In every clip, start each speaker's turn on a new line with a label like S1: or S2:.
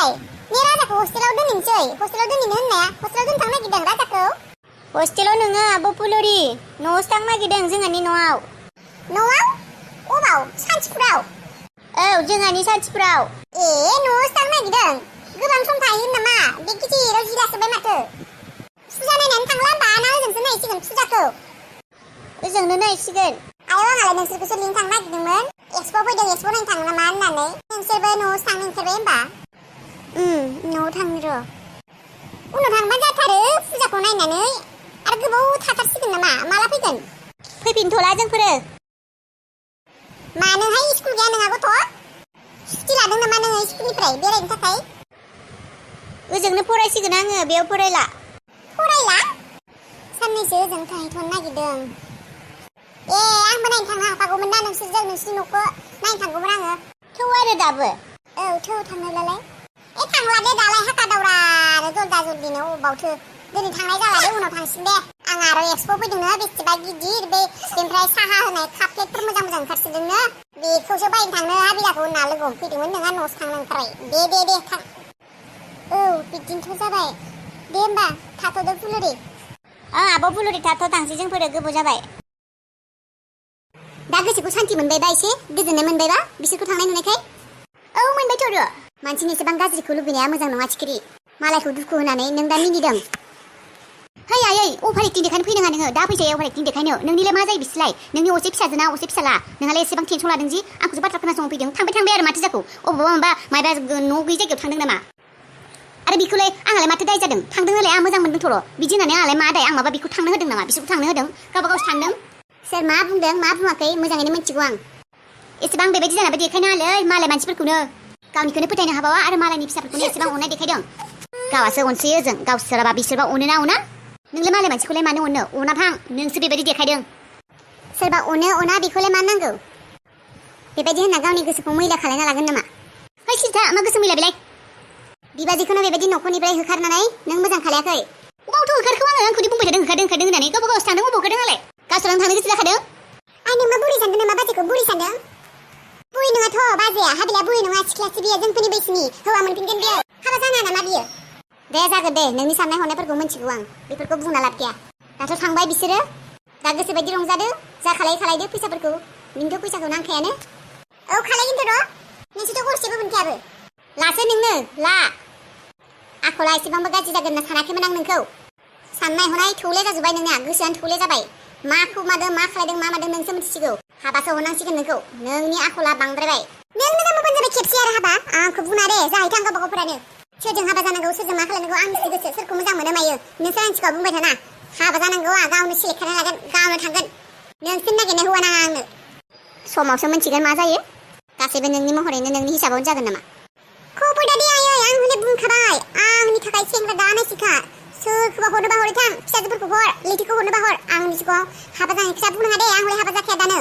S1: फैबाय ने राजाखौ हस्टेलाव दोनहैनोसै हस्टेलाव दोनहैनो होननाया हस्टेलाव दोननो थांनो नागिरदों राजाखौ
S2: हस्टेलाव नोङो आब' पुलुरि न'आवसो थांनो नागिरदों जोंहानि न'आव
S1: अबाव सानथिफुराव
S2: औ जोंहानि सानथिफुराव
S1: न'आवसो थांनो नागिरदों गोबां सम थाहैगोन नामा बे गिदिराव जिरा सोबाय माथो फुजा नायनानै थांला होमबा ना ओजोंसो नायसिगोन फुजाखौ
S2: ओजोंनो नायसिगोन
S1: आयौ आंहालाय नोंसोरखौसो लिंनो थांनो नागिरदोंमोन एक्सप' फैदों एक्सप' नायनो थाङो नामा होननानै नोंसोरबो न'आवसो थांनो ओंखारबाय होमबा
S2: न'आव थांनो र'
S1: उनाव थांबानो जाथारो फुजाखौ नायनानै आरो गोबाव थाथारसिगोन नामा माला फैगोन
S2: फैफिनथ'ला जोंफोरो
S1: मानोहाय स्कुल गैया नोंहा गथ' सुथि लादों नामा नोङो स्कुलनिफ्राय बेरायनो थाखाय
S2: ओजोंनो फरायसिगोन आङो बेयाव फरायला
S1: साननैसो ओजों थाहैथ'नो नागिरदों आंबो नायनो थांनो हाफागौमोन ना नोंसोरजों नोंसिनि न'खौ नायनो थांगौमोन आङो
S2: थौ आरो दाबो
S1: थांनोलाय थांला दे दालाय हाखा दावरा आरो जल्दा जल्दिनो अबावथो दिनै थांनाय जाला दे उनाव थांसिन दे आं आरो एक्सप' फैदोंनो बेसेबा गिदिर बेनिफ्राय साहा होनाय काप प्लेटफोर मोजां ओंखारसोदोंनो बेखौसो बायनो थांनो हाबिलाखौ होनना लोगो हमफैदोंमोन नोंहा न'आवसो थांनो ओंखारबाय दे थां बिदिनोथ' जाबाय दे होमबा थाथ'दो पुलुरि
S2: आब' पुलुरि थांसै जोंफोरो गोबाव जाबाय
S1: दा गोसोखौ सान्थि मोनबायबा एसे गोजोननाय मोनबायबा बिसोरखौ थांनाय नुनायखाय
S2: मोनबायथ' र'
S1: मानसिनि एसेबां गाज्रिखौ लुबैनाया मोजां नङा सिखिरि मालायखौ दुखु होनानै नों दा मिनिदों
S2: है आयै अभार एक्टिं देखायनो फैदों नोङो दा फैसाया अभार एक्टिं देखायनो नोंनिलाय मा जायो बिसोरलाय नोंनि असे फिसाजोना असे फिसाला नोंहालाय एसेबां टेनसन लादों जि आंखौसो बाथ्रा खोनासंनो फैदों थांबाय आरो माथो जाखौ अबावबा माबा न' गैयि जायगायाव थांदों नामा आरो बेखौलाय आंहालाय माथो दाय जादों थांदों नालाय आं मोजां मोनदों थ'र' बिदि होननानै आंहालाय मा दाय आं माबा बेखौ थांनो होदों नामा बिसोरखौ थांनो होदों गावबा गावसो थांदों
S1: सोर मा बुंदों मा बुङाखै मोजाङैनो मिथिगौ आं
S2: एसेबां बेबायदि जानानै देखायनाङालै मालाय मानसिफोरखौनो गावनिखौनो फोथायनो हाबावा आरो मालायनि फिसाफोरखौनो एसेबां अननाय देखायदों गावासो अनसोयो जों गावसोराबा बिसोरबा अनो ना अना नोंलाय मालाय मानसिखौलाय मानो अननो अना थां नोंसो बेबायदि देखायदों
S1: सोरबा अनो अना बेखौलाय मा नांगौ बेबायदि होनना गावनि गोसोखौ मैला खालायना लागोन नामा
S2: है सिन्था मा गोसो मैला बेलाय
S1: बिबादिखौनो बेबायदि न'खरनिफ्राय होखारनानै नों मोजां खालायाखै
S2: अबावथ' होखारखौ आङो आंखौदि बुंबाय थादों होखारदों होननानै गावबा गावसो थांदों अबाव होखारदों नालाय गावसोरानो थांनो गोसो जाखादों
S1: नों मा बुरि सानदों नामा बाजैखौ बुरि सानदों बुरि नङाथ' बाजैया हाबिला बुरि नङा सिख्लासो बियो जोंफोरनि बैसोनि हौवा मोनफिनगोन बियो हाबा जाना नामा बियो दे जागोन दे नोंनि साननाय हनायफोरखौ मिथिगौ आं बेफोरखौ बुंना लाब गैया दाथ' थांबाय बिसोरो दा गोसो बायदि रंजादो जा खालायदो फैसाफोरखौ नोंथ' फैसाखौ नांखायानो खालायगोनथ' र' नोंसोरथ' गरसेबो मोनखायाबो लासो नोंनो ला आखला एसेबांबो गाज्रि जागोन होनना सानाखैमोन आं नोंखौ साननाय हनाय थौले जाजोब्बाय नोंनिया गोसोआनो थौले जाबाय माखौ मादों मा खालायदों मा मादों नोंसो मिथिसिगौ हाबासो हरनांसिगोन नोंखौ नोंनि आखला बांद्रायबाय नों मोजां मोजां जाबाय खेबसे आरो हाबा आंखौ बुङा दे जाहैथां गावबा गावफोरानो सोरजों हाबा जानांगौ सोरजों मा खालायनांगौ आंनिसो गोसो सोरखौ मोजां मोनो मायो नोंसोर आंनि सिगाङाव बुंबाय थाना हाबा जानांगौआ गावनो सिलेक्ट खालामना लागोन गावनो थांगोन नोंसोर नागिरनाय हौवा नाङा आंनो समावसो मिथिगोन मा जायो गासैबो नोंनि महरैनो नोंनि हिसाबावनो जागोन नामा खबर दे आयै आं हले बुंखाबाय आंनि थाखाय सेंग्रा दानायसिखा सोरखौबा हरनोबा हरै थां फिसाजोफोरखौ हर लैथोखौ हरनोबा हर आंनि सिगाङाव हाबा जानाय खोथा बुंनो दे आं हले हाबा जाखाया दानो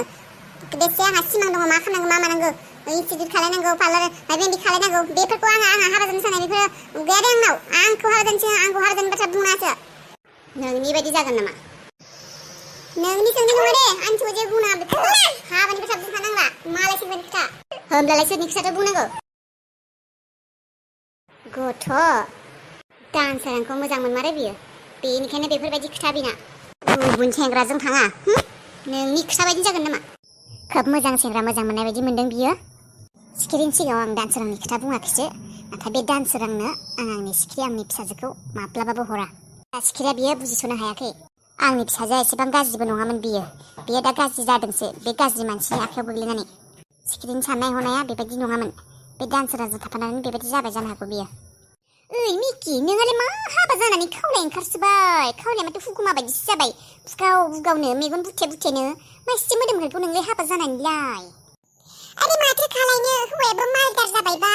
S1: बेसे आंहा सिमां दङ मा खालामनांगौ मा मानांगौ इनस्टिटिउट खालायनांगौ पार्लार माइबेन्दि खालायनांगौ बेफोरखौ आंहा हाबा जानो साननाय बेफोरो गैया दे आंनाव आंखौ हाबा जानोसो आंखौ हाबा जानो बाथ्रा बुङासो नोंनि बायदि जागोन नामा नोंनि सोंनाय नङा दे आंनि सिगाङाव जेबो बुङा बेखौ हाबानि बाथ्रा बुंखानांला मालाय सेंग्रानि खोथा होमब्लालाय सोरनि खोथाथ' बुंनांगौ गथ' डान्सार आंखौ मोजां मोनमारो बियो बेनिखायनो बेफोरबायदि खोथा बिना गुबुन सेंग्राजों थाङा नोंनि खोथा बायदि जागोन नामा खोब मोजां सेंग्रा मोजां मोननाय बायदि मोनदों बियो सिखिरिनि सिगाङाव आं डान्सारनि खोथा बुङाखैसो नाथाय बे डान्सारनो आंनि सिखिरि आंनि फिसाजोखौ माब्लाबाबो हरा दा सिखिरिया बियो बुजिस'नो हायाखै आंनि फिसाजोआ एसेबां गाज्रिबो नङामोन बियो दा गाज्रि जादोंसो बे गाज्रि मानसिनि आखायाव गोग्लैनानै सिखिरिनि साननाय हनाया बेबायदि नङामोन बे डान्सारजों थाफानानै बेबायदि जाबाय जानो हागौ बियो ओइ मिकि नोंहालाय मा हाबा जानानै खावलाय ओंखारसोबाय खावलाया माथो हुगुमा बायदिसो जाबाय बुगावनो मेगन बुथे मा एसे मोदोम होनखौ नोंलाय हाबा जानानैलाय आरे माथो खालायनो हौवायाबो मालदार जाबायबा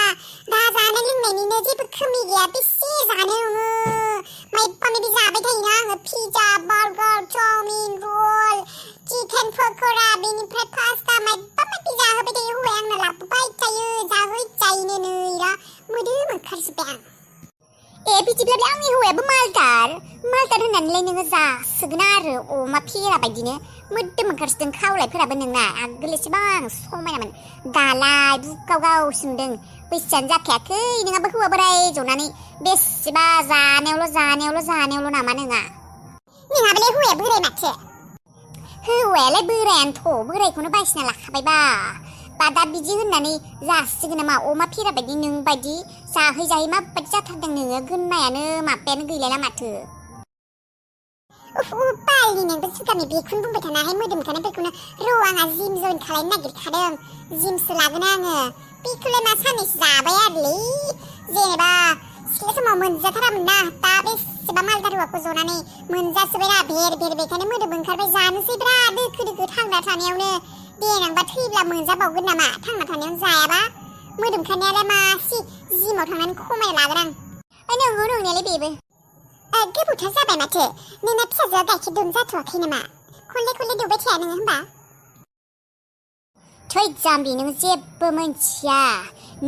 S1: दा जानाय लोंनायनिनो जेबो खमि गैया बेसे जानो नोङो माइबा माइबि जाबाय थायोना आङो पिज्जा बार्गार चाउमिन रल चिकेन पक'रा बेनिफ्राय पास्ता माइबा माइबि जाहोबाय थायो हौवाया आंनो लाबोबाय थायो जाहोजायनो नै रा मोदोम ओंखारजोब्बाय आं बिदिब्ला आंनि हौवायाबो मालदार मालदार होननानैलाय नोङो जासोगोन आरो अमा फेरा बायदिनो मोदोम ओंखारसोदों खावलायफोराबो नोंना आगोल एसेबां समायनामोन दालाय बुगाव गावसोमदों बैसोआनो जाखायाखै नोंहाबो हौवा बोराय जनानै बेसेबा जानायावल' नामा नोंहाबोलाय हौवाया बोराय माथो हौवायालाय बोरायानोथ' बोरायखौनो बायसिना लाखाबायबा दा बिदि होननानै जासिगोन नामा अमा फेरा बायदि नों बायदि जाहै माबायदि जाथारदों नोङो गोननायानो माबायानो गैलायला माथो बायनि नोंबो सिगांनि बेखौनो बुंबाय थानाहाय मोदोम खानायफोरखौनो र' आंहा जिम जइन खालायनो नागिरखादों जिमसो लागोन आङो बेखौलाय मा साननैसो जाबाय आरोलै जेनेबा सिख्ला समाव मोनजाथारामोन ना दा बेसेबा मालदार हौवाखौ जनानै मोनजासोबायना भेर बेखायनो मोदोम ओंखारबाय जानोसैब्रा दोखो थांना थानायावनो देनांबा थैब्ला मोनजाबावगोन नामा थांना थानायावनो जायाबा मोदोम खानायालाय मासि जिमाव थांनानै खमाय लागोन आं नंगौ नंनायालाय बेबो गोबावथार जाबाय माथो नोंना फिसाजोआ गाइखेर दौनो जाथ'वाखै नामा खनले दौबाय थाया नोङो होमबा थै जाम्बि नों जेबो मोनथिया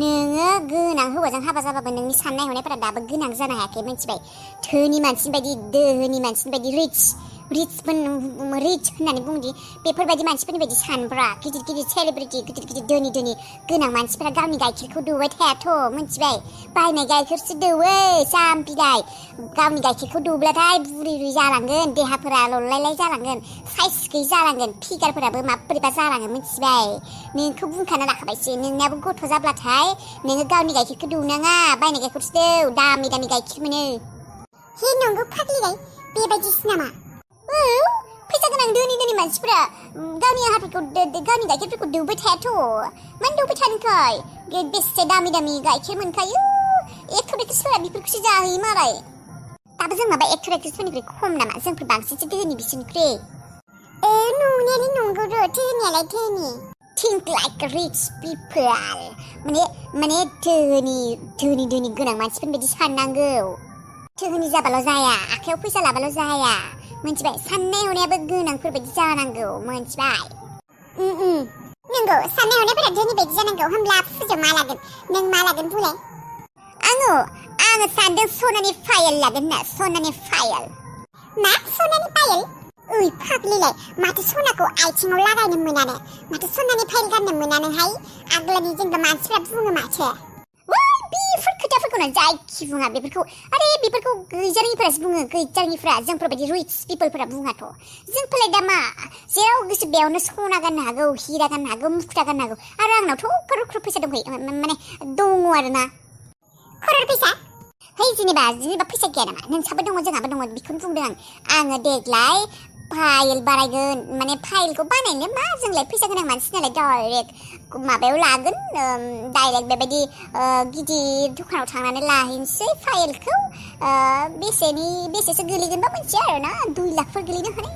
S1: नोङो गोनां हौवाजों हाबा जाबाबो नोंनि साननाय हनायफोरा दाबो गोनां जानो हायाखै मोनथिबाय धोनि मानसिनि बायदि दोहोनि मानसिनि बायदि रिच होननानै बुंदि बेफोरबायदि मानसिफोरनि बायदि सानब्रा गिदिर सेलिब्रिटि गिदिर धोनि गोनां मानसिफोरा गावनि गाइखेरखौ दौबाय थायाथ' मोनथिबाय बायनाय गाइखेरसो दौवो जाम्बिलाय गावनि गाइखेरखौ दौब्लाथाय बुरि जालांगोन देहाफोरा ललायलाय जालांगोन साइज गैयै जालांगोन फिगारफोराबो माबोरैबा जालाङो मोनथिबाय नोंखौ बुंखाना लाखाबायसो नोंनियाबो गथ' जाब्लाथाय नोङो गावनि गाइखेरखौ दौनाङा बायनाय गाइखेरसो दौ दामि गाइखेर मोनो हे नंगौ फाग्लिलाय बेबायदिसो नामा फैसा गोनां धोनि मानसिफोरा गावनि गाइखेरफोरखौ दौबाय थायाथ' मानो दौबाय थानोखाय बेसे दामि गाइखेर मोनखायो एक्ट्रेसफोरा बेफोरखौसो जाहैयो मालाय दाबो जों माबा एक्ट्रेसफोरनिख्रुइ खम नामा जोंफोर बांसिनसो धोनि बिसोरनिख्रुइ नंनायालाय नंगौ र' धोनियालाय धोनि थिंक लाइक रिच पिपल माने धोनि गोनां मानसिफोरनि बायदि साननांगौ धोनि जाबाल' जाया आखायाव फैसा लाबाल' जाया मोनथिबाय साननाय हनायाबो गोनांफोर बायदि जानांगौ मोनथिबाय नंगौ साननाय हनायफोरा धोनि बायदि जानांगौ होमब्ला फुजों मा लागोन नों मा लागोन बुंलाय आङो सानदों सनानि पायल लागोन ना सनानि पायल मा सनानि पायल ओइ फाग्लिलाय माथो सनाखौ आथिङाव लागायनो मोनानो माथो सनानि पायल गाननो मोनानोहाय आगोलनि जेनेबा मानसिफ्रा बुङो माथो बेफोर खोथाफोरखौनो जायखि बुङा बेफोरखौ गैजारिफोरासो बुङो गैजारिफ्रा जोंफोरबायदि रिच पिपलफोरा बुङाथ' जोंफोरलाय दा मा जेराव गोसो बेयावनो सना गाननो हागौ हिरा गाननो हागौ मुक्ता गाननो हागौ आरो आंनावथ' खर'र फैसा दंखायो माने दङ आरोना खर'र फैसा है जेनेबा फैसा गैया नामा नोंसाबो दङ जोंहाबो दङ बेखौनो बुंदों आङो देग्लाय पायल बानायगोन माने पायलखौ बानायनो मा जोंलाय फैसा गोनां मानसि नालाय डाइरेक्ट माबायाव लागोन डाइरेक्ट बेबायदि गिदिर दखानाव थांनानै लाहैनोसै पायलखौ बेसेसो गोलैगोनबा मिथिया आरो ना 2 लाखफोर गोलैनो हानाय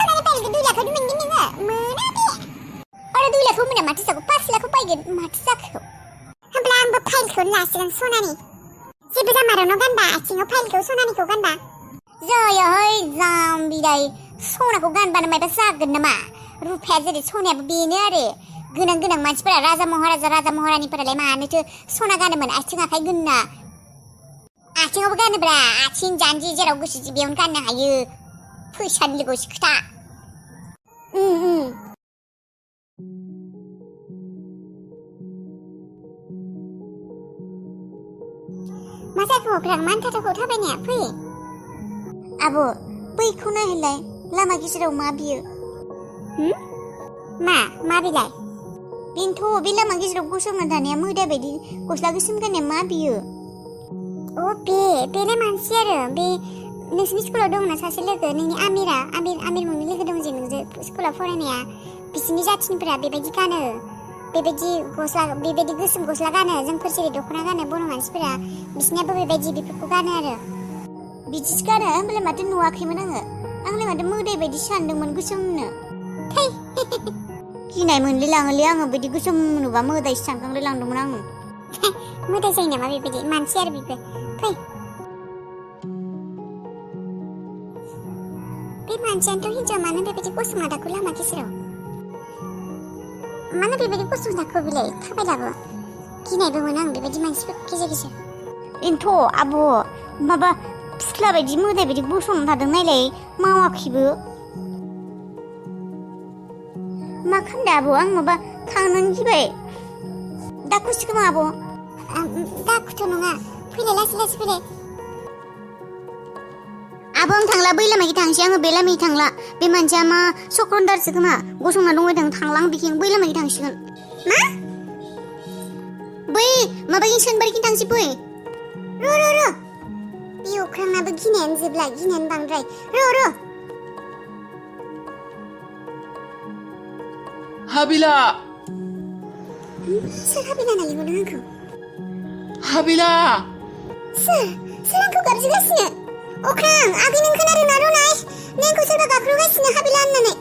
S1: सनानि पायलखौ 2 लाखआवनो मोनगोन नोङो मोना बे आरो 2 लाखआव मोना माथो जाखो 5 लाखआव बायगोन माथो जाखो होमब्ला आंबो पायलखौनो लासिगोन सनानि जेबो जामारावनो गानबा आथिङाव पायलखौ सनानिखौ गानबा जायाहाय जाम्बिलाय सनाखौ गानबानो मायबा जागोन नामा रुफाया जेरै सनायाबो बेनो आरो गोनां मानसिफोरा राजा महारानिफोरालाय मानोथो सना गानोमोन आथिं आखाइ गोनना आथिङावबो गानोब्रा आथिं जान्जि जेराव गोसो बेयावनो गाननो हायो फैसानि लोगोसे खोथा मा जाखो अख्रां मानो थाथाखौ थाबायनाया फै आब' बैखौ नायलाय लामा गेजेराव मा बियो मा बिलाय बेनोथ' बे लामा गेजेराव गसंना थानाया मोदा बायदि गस्ला गोसोम गाननाया मा बियो बेलाय मानसि आरो बे नोंसिनि स्कुलाव दंना सासे लोगो नोंनि आमिर मुंनि लोगो दं जे नोंजों स्कुलाव फरायनाया बिसिनि जाथिनिफोरा बेबायदि गानो बेबायदि गोसोम गस्ला गानो जोंफोर जेरै दख'ना गानो बर' मानसिफोरा बिसिनियाबो बेफोरखौ गानो आरो बिदिसो गानो होमबालाय माथो नुवाखैमोन आंलाय माथो मोदाय बायदि सानदोंमोन गोसोमनो थै गिनाय मोनलाय लाङोलै आङो बिदि गोसोम नुबा मोदायसो सानखांलाय लांदोंमोन आङो मोदाय जायो नामा बेबायदि मानसि आरो बेबो फै बे मानसियानोथ' हिनजाव मानो बेबायदि गसंना दाखौ लामा गेजेराव मानो बेबायदि गसंना दाखौ बिलाय थाबायलाबो गिनायबो मोनो आं बेबायदि मानसिफोरखौ गेजेर बेनोथ' आब' माबा
S2: फिस्ला बायदि मोदाय बायदि गसंना थादों नायलाय मावाखैबो मा खालामदों आब' आं माबा थांनो गिबाय दाखुसि खोमा आब'
S1: दाखुथ' नङा फैलाय लासै लासै फैलाय
S2: आब' आं थांला बै लामाखै थांसै आङो बे लामाखै थांला बे मानसिया मा चक्रन्दारसो खोमा गसंना दंबायदों थांला आं बेखिं बै लामाखै थांसिगोन
S1: मा
S2: बै माबाखिं सोनबारिखिं थांसै फै
S1: र' बे अख्रांनाबो गिनायानो जोबला गिनायानो बांद्राय र'
S3: हाबिला
S1: सोर हाबिला ना लिंहरदों आंखौ
S3: हाबिला
S1: सोर आंखौ गाबज्रिगासिनो अख्रां आगै नों खोनादोंना रनाय नोंखौ सोरबा गाबज्रिगासिनो हाबिला होननानै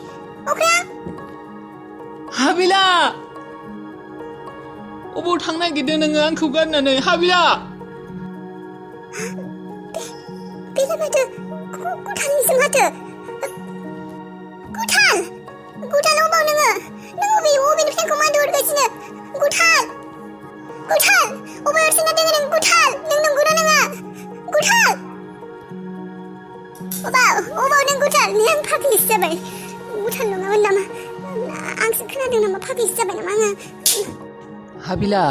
S1: अख्रां
S3: हाबिला अबाव थांनो नागिरदों नोङो आंखौ गारनानै हाबिला
S1: बेलाय माथो गुथालनिसो माथो गुथाल अबाव नोङो नों अबेनिफ्राय आंखौ मानदो हरगासिनो गुथाल अबाव हरसिना दोङो नों गुथाल नों नंगौना नङा गुथाल अबाव नों गुथाल नै आं फाग्लिसो जाबाय गुथाल नङामोन नामा आंसो खोनादों नामा फाग्लिसो जाबाय नामा आङो
S3: हाबिला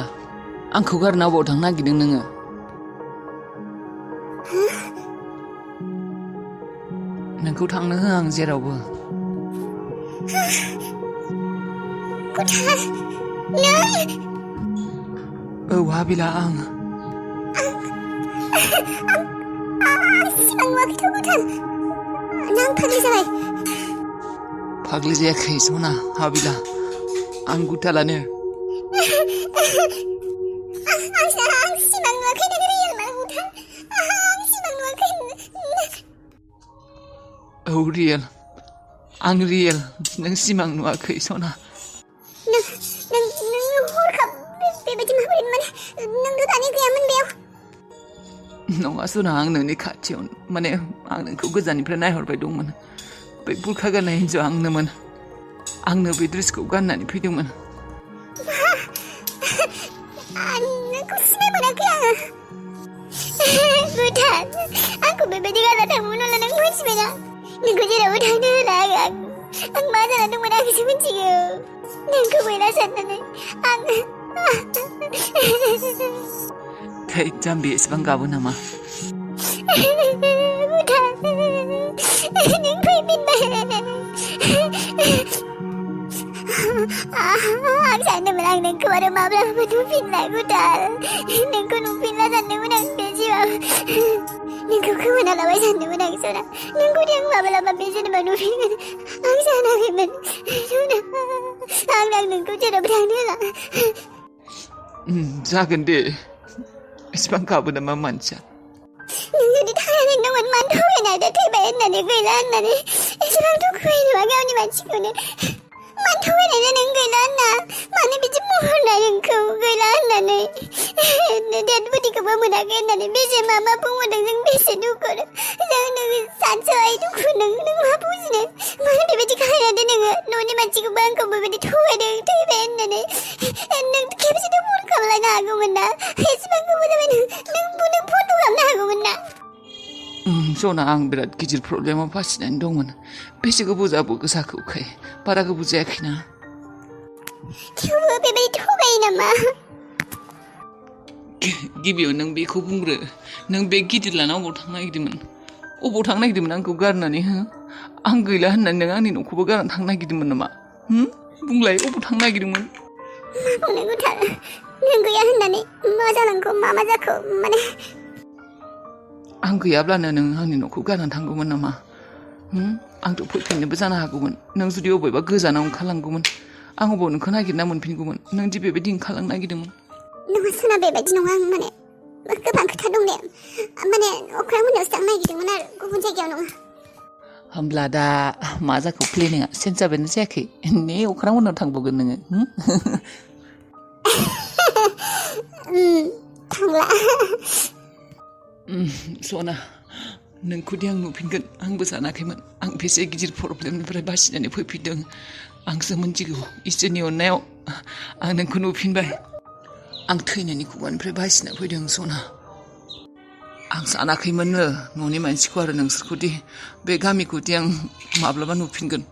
S3: आंखौ गारना अबाव थांनो नागिरदों नोङो नोंखौ थांनो होआ आं जेरावबो
S1: गुथाल नों
S3: औ हाबिला आं
S1: सिमां नुवाखैथ' गुथाल नों फाग्लि जाबाय
S3: फाग्लि जायाखै सना हाबिला आं गुथालानो
S1: आं सिमां नुवाखै नों रियेल मा गुथाल आं सिमां नुवाखै
S3: औ रियेल आं रियेल नों सिमां नुवाखै सना
S1: नों हरखाब बेबायदि माबोरै माने नोंथ' दानि गैयामोन बेयाव
S3: नङा सना आं नोंनि खाथियाव माने आं नोंखौ गोजाननिफ्राय नायहरबाय दंमोन बै बुरखा गाननाय हिन्जाव आंनोमोन आंनो बे ड्रेसखौ गाननानै फैदोंमोन
S1: नोंखौ सिनाय मोनाखै आङो गुथाल आंखौ बेबायदि गारना थांगौमोन अब्ला नों मिथिबायना नोंखौ जेरावबो थांनो होला आं मा जाना दंमोन आंसो मिथिगौ नोंखौ गैला साननानै
S3: थै जाम्बि एसेबां गाबो नामा
S1: गुथाल नों फैफिनबाय आं सानदोंमोन आं नोंखौ आरो माब्लाबाबो नुफिनला गुथाल नोंखौ नुफिनला सानदोंमोन आं बे जिउआव नोंखौ खोमाना लाबाय सानदोंमोन आं सना नोंखौदि आं माब्लाबा बे जेनेबा नुफिनगोन आं सानाखैमोन सना आं नोंखौ जेरावबो थांनो होला
S3: जागोन दे एसेबां गाबो नामा मानसिया
S1: नों जुदि थांनानै दंमोन मानो थगायनायदा थैबाय होननानै गैला होननानै एसेबां दुखुयै नुवा गावनि मानसिखौनो मानो थगायनायदा नों गैला होनना मानो बिदि महरनाय नोंखौ गैला होननानै डेड बडिखौबो मोनाखै होननानै बेसे मा बुंहरदों जों बेसे दुखु जों नोङो सानस'हायै दुखु नों मा बुजिनो मानो बेबायदि खालामदो नोङो न'नि मानसिखौबो आंखौ बेबायदि थगायदों थैबाय होननानै नों खेबसेथ' फन खालामलायनो हागौमोन ना एसेबां गोबाव जाबाय नों फन खालामनो हागौमोन ना
S3: सना आं बिराद गिदिर प्रब्लेमाव फासिनानै दंमोन बेसे गोबाव जाबो गोसाखौखाय बारा गोबाव जायाखैना
S1: थेवबो बेबायदि थगायो नामा
S3: गिबियाव नों बेखौ बुंग्रो नों बे गिदिर लाना अबाव थांनो नागिरदोंमोन आंखौ गारनानै हो आं गैला होननानै नों आंनि न'खौबो गारनानै थांनो नागिरदोंमोन नामा बुंलाय अबाव थांनो नागिरदोंमोन
S1: मा बुंनो गुथाल नों गैया होननानै मा जानांगौ मा जाखो माने
S3: आं गैयाब्लानो नों आंनि न'खौ गारनानै थांगौमोन नामा आंथ' फैफिननोबो जानो हागौमोन नों जुदि अबेबा गोजानाव ओंखारलांगौमोन आं अबाव नोंखौ नागिरना मोनफिनगौमोन नों दि बेबायदि ओंखारलांनो नागिरदोंमोन
S1: नङा सोना बेबायदि नङा आं माने गोबां खोथा दं दे माने अख्रां मोनायावसो थांनो नागिरदोंमोन आरो गुबुन जायगायाव नङा
S3: होमब्ला दा मा जाखो प्लेनिंआ चेन्ज जाबायना जायाखै ने अख्रां मोनायाव थांबावगोन नोङो
S1: थांला
S3: सना नोंखौदि आं नुफिनगोन आंबो सानाखैमोन आं बेसे गिदिर प्रब्लेमनिफ्राय बासिनानै फैफिनदों आंसो मिन्थिगौ इसोरनि अननायाव आं नोंखौ नुफिनबाय आं थैनायनि खुगानिफ्राय बासिना फैदों सना आं सानाखैमोननो न'नि मानसिखौ आरो नोंसोरखौदि बे गामिखौदि आं माब्लाबा नुफिनगोन